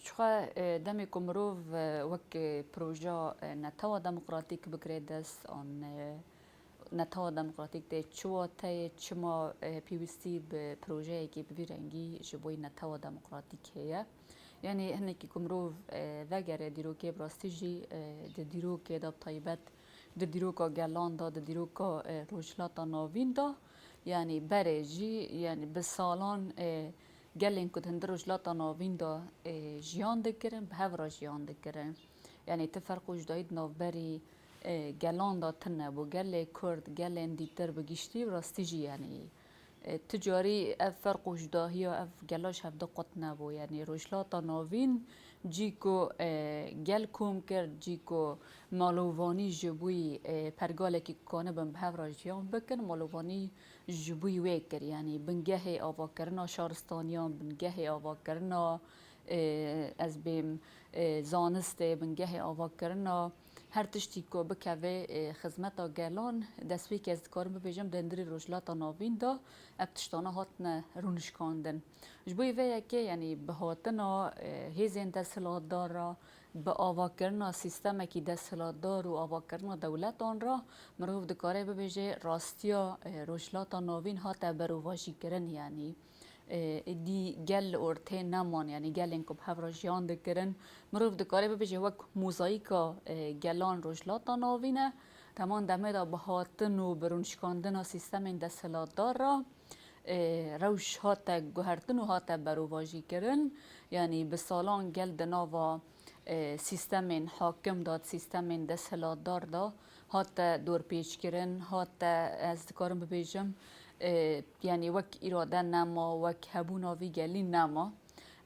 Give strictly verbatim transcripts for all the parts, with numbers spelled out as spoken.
Jixwe, e, demê ku mirov, e, wek, e, proja, e, netewa demokratîk bigire dest, an, e, netewa demokratîk tê çi wateyê, çima, e, pêwîstî bi projeyekî bi vî rengî ji bo netewa demokratîk heye? Yanî hinekî ku mirov, e, vegere dîrokê, bi rastî jî, e, di dîrokê de bi taybet di dîroka gelan de, di dîroka, e, Rojhilata Navîn de, yanî berê jî, yanî bi salan, e, gelên ku di hundir Rojhilata Navîn de, e, jiyan dikirin, bi hev re jiyan dikirin. Yanî ti ferq û cudayî di navberî, e, gelan de tune bû. Gelê Kurd, gelên dîtir bi giştî, bi rastî jî, yanî, e, ti carî ev ferq û cudahiya ev gela ji hev de qut nebû. Yanî Rojhilata Navîn cî ku, e, gel kom kir, cî ku malovanî ji bo yî, e, pergalekî ku kanibin bi hev re jiyan bikin, malovanî ji bo yî wê kir. Yanî bingehê avakirina şaristaniyan, bingehê avakirina, e, ez bêm, e, zanistê, bingehê avakirina her tiştî ku bikeve, e, xizmeta gelan, destpêkê ez dikarim bibêjim di hundirê Rojhilata Navîn de ev tiştana hatine rûnişkandin. Ji bo vê yekê, yanî bi hatina, e, hêzên desthilatdar re, bi avakirina sîstemekî desthilatdar û avakirina dewletan re mirov dikare bibêje rastiya, e, Rojhilata Navîn hate berovajîkirin, yanî, e, êdî gel li ortê neman, yanî gelên ku bi hev re jiyan dikirin, mirov dikare bibêje wek mozayîka, e, gelan Rojhilata Navîn e. Di heman demê de bi hatin û bi rûnişkandina sîstemên desthilatdar re, e, rewş hate guhertin û hate berovajîkirin. Yanî bi salan gel di nava, e, sîstemên hakim de, sîstemên desthilatdar de hate dorpêçkirin, hate, ez dikarim bibêjim, e, yanî wek îrade nema, wek hebûna vî gelî nema.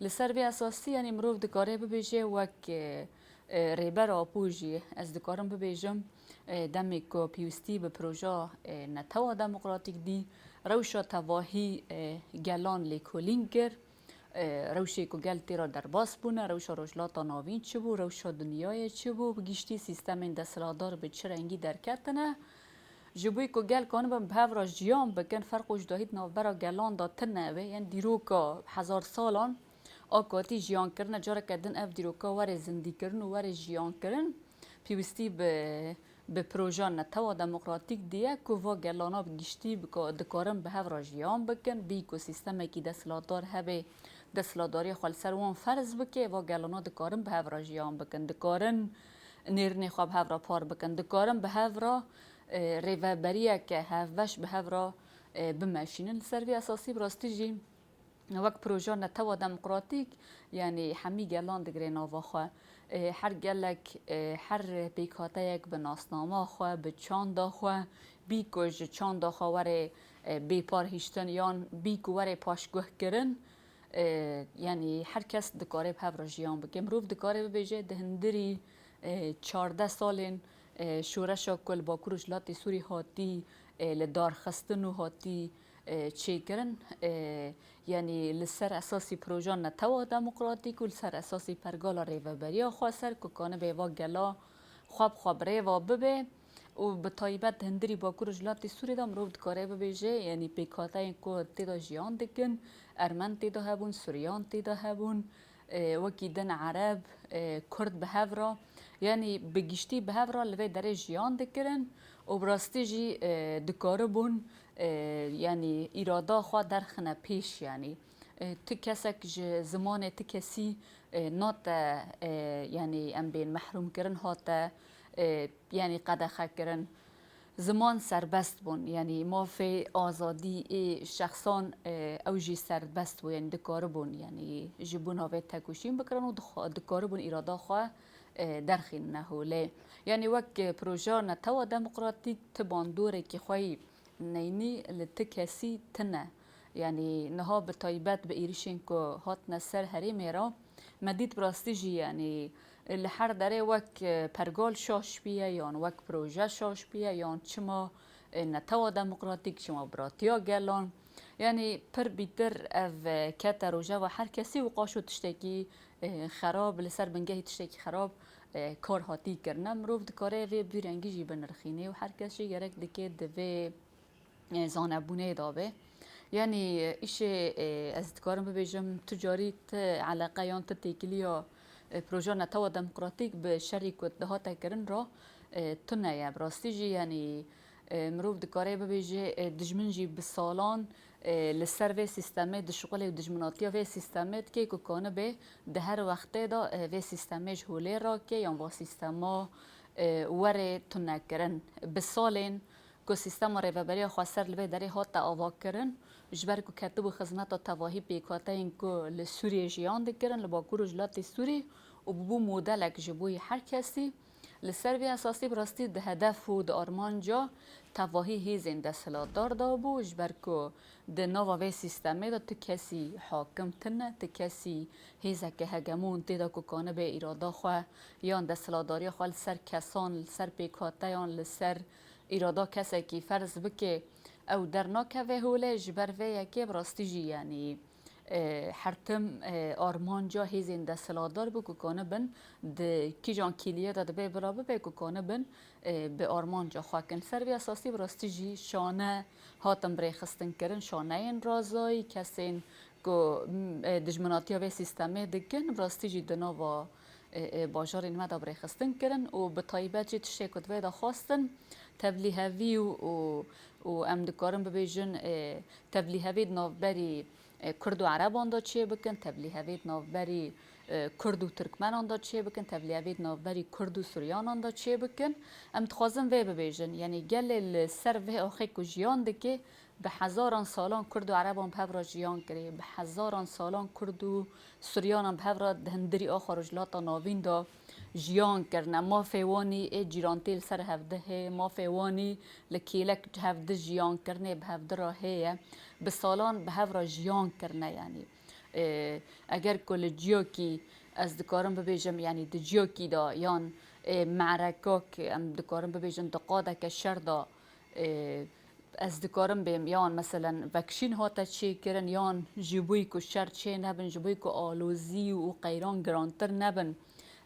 Li ser vê esasî, yanî mirov dikare bibêje wek, e, e, Rêber Apo jî, ez dikarim bibêjim, e, demê ku pêwîstî bi proja, e, netewa demokratîk dî, rewşa tevahî, e, gelan lêkolîn kir. E, rewşê ku gel tê re derbas bûne, rewşa Rojhilata Navîn çi bû, rewşa dinyayê çi bû, bi giştî sîstemên desthilatdar bi çi rengî derketine. Ji bo ku gel kanibin bi hev re jiyan bikin, ferq û cudahî di navbera gelan de tune be, yên dîroka hezar salan a katî jiyan kirine, careke din ev dîroka were zindîkirin û were jiyan kirin, pêwîstî bi, bi proja netewa demokratîk diye ku va gelana bi giştî bika-, dikarin bi hev re jiyan bikin, bî ku sîstemekî desthilatdar hebe, desthilatdariya xwe li ser wan ferz bike, va gelana dikarin bi hev re jiyan bikin, dikarin nêrînê xwe bi hev re par bikin, dikarin bi hev re, e, rêveberiyeke hevbeş bi hev re, e, bimeşînin. Li ser vê esasî bi rastî jî wek proja netewa demokratîk, yanî hemî gelan digire nava xwe. E, her gelek, e, her pêkhateyek bi nasnama xwe, bi çanda xwe, bî ku ji çanda xwe were, e, bêparhiştin yan bî ku were paşguh kirin, e, yanî her kes dikare bi hev re jiyan bike. Mirov dikare bibêje di hundirî, e, çardeh salên, e, şoreşa ku li Bakur û Rojhilatê Sûrî hatî, e, li dar xistin û hatî, e, çêkirin, e, yanî li ser esasî proja netewa demokratîk û li ser esasî pergala rêveberiya xweser ku kanibe va gela xwe bi xwe bi rê ve bibe û bi taybet di hundirî Bakur û Rojhilatê Sûrê de mirov dikare bibêje, yanî pêkhateyên ku tê de jiyan dikin, Ermen tê de hebûn, Suryan tê de hebûn, e, wekî din Ereb, e, Kurd bi hev re, yanî bi giştî bi hev re li vê derê jiyan dikirin û bi rastî jî, e, dikaribûn, e, yanî îrada xwe derxine pêş, yanî, e, ti kesek ji zimanê ti kesî, e, nate, e, yanî em bên mehrûmkirin hate, e, yanî qedexe kirin. Ziman serbest bûn, yanî mafê azadî ê şexsan, e, ew jî serbest bû, yanî dikaribûn, yanî ji bo navê tekoşîn bikirin û dixwa-, dikaribûn îrada xwe, e, derxînine holê. Yanî wek, e, proja netewa demokratîk ti bandoreke xwe yî neynî li ti kesî tine. Yanî niha bi taybet bi êrişên ku hatine ser herêmê re, me dît bi rastî jî, yanî li her derê wek, e, pergal şaş bûye yan wek proje şaş bûye yan çima, e, netewa demokratîk, çima biratiya gelan. Yanî pir bîtir ev, e, kete rojeva her kesî û qaşo tiştekî, e, xerab, li ser bingehî tiştekî xerab, e, kar hatî kirine. Mirov dikare vê bi vî rengî jî binirxîne û her kes jî gerek dike di vê, e, zanebûnê de be. Yanî îşê, e, ez dikarim bibêjim tu carî ti eleqe yan ti têkiliya, e, proja netewa demokratîk bi şerî ku dihate kirin re, e, tune ye. Bi rastî jî, yanî, e, mirov dikare bibêje, e, dijmin jî bi salan, e, li ser vê sîstemê dişuxulê û dijminatiya vê sîstemê dike ku kanibe di her wextê de, e, vê sîstemê ji holê rake yan va sîstema, e, were tunekirin. Bi salên ku sîstema rêveberiya xweser li vê derê hate avakirin, ji ber ku ketibû xizmeta tevahî pêkhateyên ku li Sûriyê jiyan dikirin, li Bakur û Rojhilatê Sûrî û bûbû modelek ji bo yî her kesî. Li ser vê esasî bi rastî di hedef û di armanca tevahî hêzên desthilatdar de bû, ji ber ku di nava vê sîstemê de tu kesî hakim tune, tu kesî hêzeke hegemon tê de ku kanibe îrada xwe yan desthilatdariya xwe li ser kesan, li ser pêkhateyan, li ser îrada kesekî ferz bike, ew dernakeve holê, ji ber vê yekê bi rastî jî, yanî, e, her tim, e, armanca hêzên desthilatdar bû ku kanibin di kîjan kîliyê de dibe bila bibe ku kanibin, e, bi armanca xwe kin. Ser vê esasî bi rastî jî şane hatin birêxistin kirin, şaneyên razayî, kesên ku, m, e, dijminatiya vê sîstemê dikin, bi rastî jî di nava, e, e, bajarên me de birêxistin kirin û bi taybet jî tiştê ku divê de xwestin, tevlîhevî û, û, û em dikarin bibêjin, e, tevlîhevî di navberî, e, Kurd û Ereban de çê bikin, tevlîhevî di navberî, e, Kurd û Tirkmenan de çê bikin, tevlîhevî di navberî Kurd û Suryanan de çê bikin. Em dixwazin vê bibêjin, yanî gelê li ser vê axê ku jiyan dike, bi hezaran salan Kurd û Ereban bi hev re jiyan kirê, bi hezaran salan Kurd û Suryanan bi hev re di hundirî axa Rojhilata Navîn de jiyan kirine. Mafê wanî ê cîrantî li ser hevdihê, mafê wanî li kêlek hevdi jiyan kirinê bi hevdi re heye. Bi salan bi hev re jiyan kirine, yanî, e, eger ku li ciyakî ez dikarim bibêjim, yanî di ciyakî de yan, e, merekak em dikarin bibêjin di qadeke şer de, e, ez dikarim bêm, yan meselen vekişîn hate çêkirin, yan ji bo ku şer çê nebin, ji bo ku alozî û qeyran girantir nebin,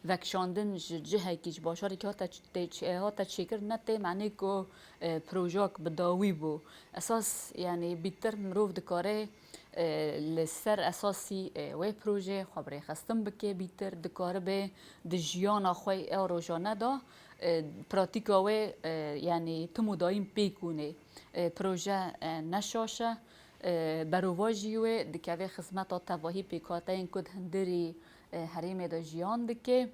vekişandin ji cihekî, ji bajarekî hate ç-, tê ç-, hate çêkirin, ne tê menê ku, e, projak bi dawî bû. Esas, yanî bîtir mirov dikare, e, li ser esasî, e, wê projeyê xwe birêxistin bike, bîtir dikaribe di jiyana xwe ya rojane de, e, pratîka wê, e, yanî tim û dayîm pêk hûnê. E, proje, e, ne şaş e. E, berovajî wê dikeve xizmeta tevahî pêkhateyên ku di hundirî, e, herêmê de jiyan dike.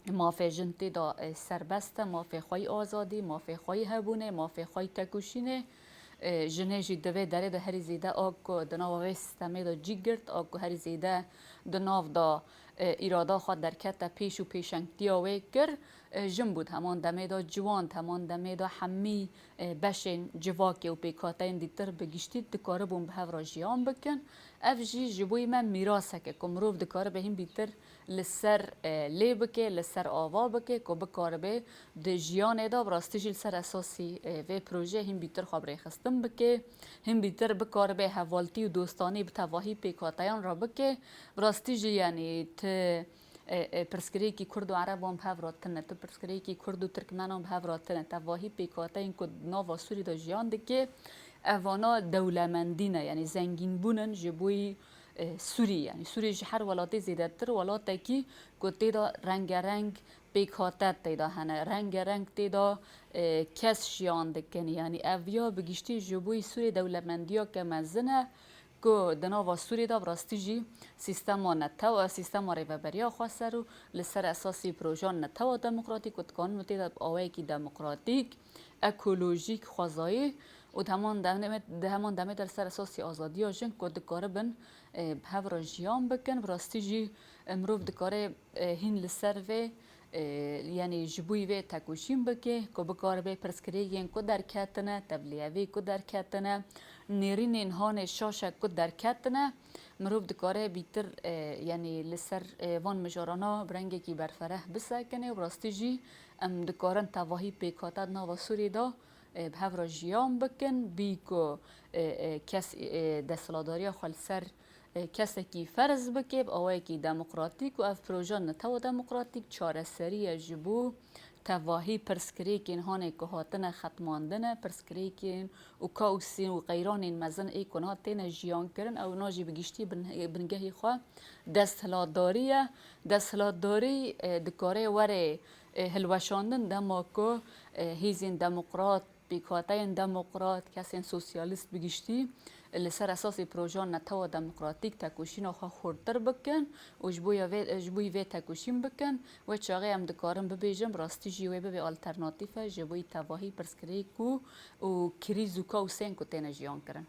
Mafê jin tê de, e, serbest e, mafê xwe yî azadî, mafê xwe yî hebûnê, mafê xwe yî tekoşînê. E, jinê jî di vê derê de herî zêde a ku di nava vê sîstemê de cî girt, a ku herî zêde di nav de, e, îrada xwe derkete pêş û pêşengtiya wê kir, e, jin bû. Di heman demê de ciwan, di heman demê de hemî, e, beşên civakê û pêkhateyên dîtir bi giştî dikaribûn bi hev re jiyan bikin. Ev jî ji bo me mîrasek e ku mirov dikaribe hîn bîtir li ser, e, lê bike, li ser ava bike, ku bikaribe di jiyanê de bi rastî jî li ser esasî, e, vê projeyê hîn bîtir xwe birêxistin bike, hîn bîtir bikaribe hevaltî û dostanî bi tevahî pêkhateyan re bike. Bi rastî jî, yanî ti, e, e, pirsgirêkî Kurd û Ereban bi hev re tune, ti pirsgirêkî Kurd û Tirkmenan bi hev re tune, tevahî pêkhateyên ku di nava Sûrî de jiyan dike, evana dewlemendî ne, yanî zengînbûn in ji bo yî, e, Sûrî, yanî Sûrî ji her welatê zêdetir welatekî ku tê de rengereng pêkhate tê de hene, rengereng tê de, e, kes jiyan dikin. Yanî ev ya bi giştî ji bo yî Sûrî dewlemendiyeke mezin e ku di nava Sûrî de bi rastî jî sîstema netew, sîstema rêveberiya xweser û li ser esasî projeyan netewa demokratîk ku dikanin tê de bi awayekî demokratîk, ekolojîk, xwezayî û di heman demê, di heman demê de li ser esasî azadiya jin ku dikaribin, e, bi hev re jiyan bikin. Bi rastî jî, e, mirov dikare, e, hîn li ser vê, e, yanî ji bo vê tekoşîn bike ku bikaribe pirsgirêkên ku derketine, tevliyevî ku derketine, nêrînên hanê şaşek ku derketine, mirov dikare bîtir, e, yanî li ser, e, van mijarana bi rengekî berfereh bisekine û bi rastî jî em dikarin tevahî pêkhate di nava Sûrî de, e, bi hev re jiyan bikin, bî ku, e, e, kes, e, desthilatdariya xwe li ser, e, kesekî ferz bike, bi awayekî demokratîk û ev proje netewa demokratîk çareserî ye ji bo tevahî pirsgirêkên hanê ku hatine xetmandine, pirsgirêkên û kaosên û qeyranên mezin ê ku niha têne jiyan kirin, ew na jî bi giştî bin-, bingehî xwe desthilatdarî ye. Desthilatdarî, e, dikare were, e, hilweşandin dema ku, e, hêzên demokrat, pêkhateyên demokrat, kesên sosyalîst bi giştî li ser esasê projeya netewa demokratîk tekoşîna xwe xurtir bikin û ji bo ya vê, ji bo vê tekoşîn bikin, wê çaxê em dikarin bibêjin, bi rastî jî wê bibe alternatîfe ji bo tevahî pirsgirêk û, û krîz û kaosên ku têne jiyan kirin.